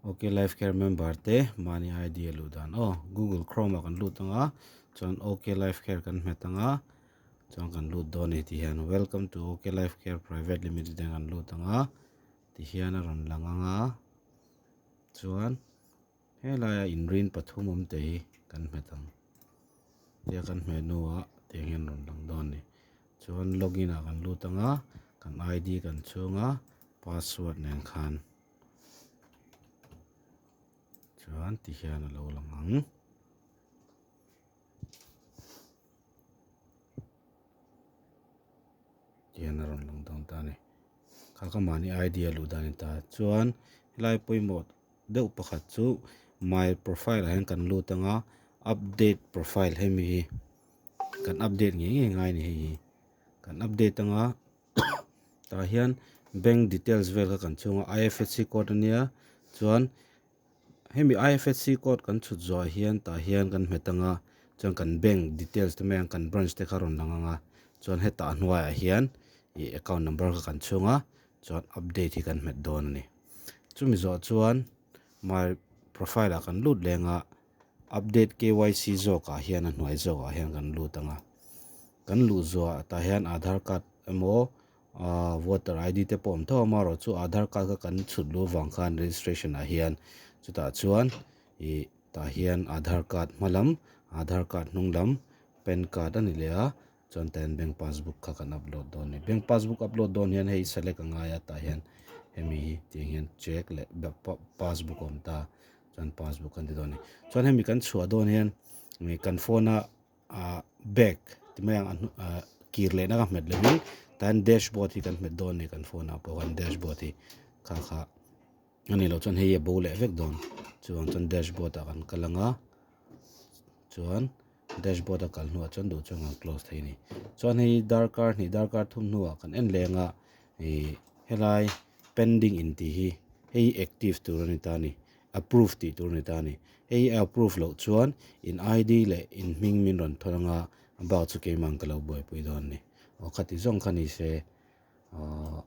Ok Life Care member te mahni ID a luh dan aw Google Chrome ah kan lut anga chuan Ok Life Care kan hmet anga chuan kan lut dawn a ni ti hian Welcome to Ok Life Care Private Limited ah kan lut anga ti hian a rawn lang anga chuan helaia inrin pathum awm te hi kan hmet ang tia kan hmeh hnuah tiang hian rawn lang dawn a ni chuan login ah kan lut anga kan ID kan chhung a password nen khan. Chuan ti hian a lo lang ang. Ti hian a rawn lang dawn ta a ni. Kha ka mahni ID a luh dan a ni ta. Chuan helai pawimawh deuh pakhat chu my profile ah hian kan lut ang a, update profile hemi hi kan update ngei ngei ngai a ni hei hi. Kan update ang a. Tah hian bank details vel kha kan chhung a IFSC code ania chuan hemi IFSC code kan chhut zawh ah hian tah hian kan hmet anga chuan kan bank details te mai ang kan branch te kha a rawn lang anga chuan hetah a hnuaiah hian ih account number kha kan chhung a chuan update hi kan hmet dawn a ni chumi zawh chuan my profile ah kan lut leng a update KYC zawk ah hian a hnuai zawk ah hian kan lut anga. Kan luh zuah tah hian Aadhaar card emaw ahh voter ID te pawh awm tho a amaherawhchu Aadhaar card kha kan chhut luh avang khan registration ah hian chutah chuan ih tah hian Aadhaar card hma lam Aadhaar card hnung lam pan card a ni leh a chuan tah hian bank passbook kha kan upload dawn a ni. Bank passbook upload dawn hian hei select a ngai a tah hian hemi hi tiang hian check leh passbook a awm ta chuan passbook kan ti dawn a ni. Chuan hemi kan chhuah dawn hian kan phone a. ah bag ti mai ang a hnu ah kir lehna ka hmet lovin tan dashboard hi kan hmet dawn a ni kan phone ah pawh khan dashboard hi kha kha a nih loh chuan hei a bo leh vek dawn chuvang chuan dashboard ah kan kal ang a chuan dashboard a kal hnuah chuan duh chuan kan close thei a ni chuan hei darkar hnih darkar thum hnuah kan en leng a ih helai pending intih hi hei hi active tur a ni ta a ni. Approve tih tur a ni ta a ni. Hei hi a approve loh chuan in ID leh in hming min rawn thawn anga a bak chu keimah ang ka lo buaipui dawn a ni. Aw khati zawng kha ni se. Aw.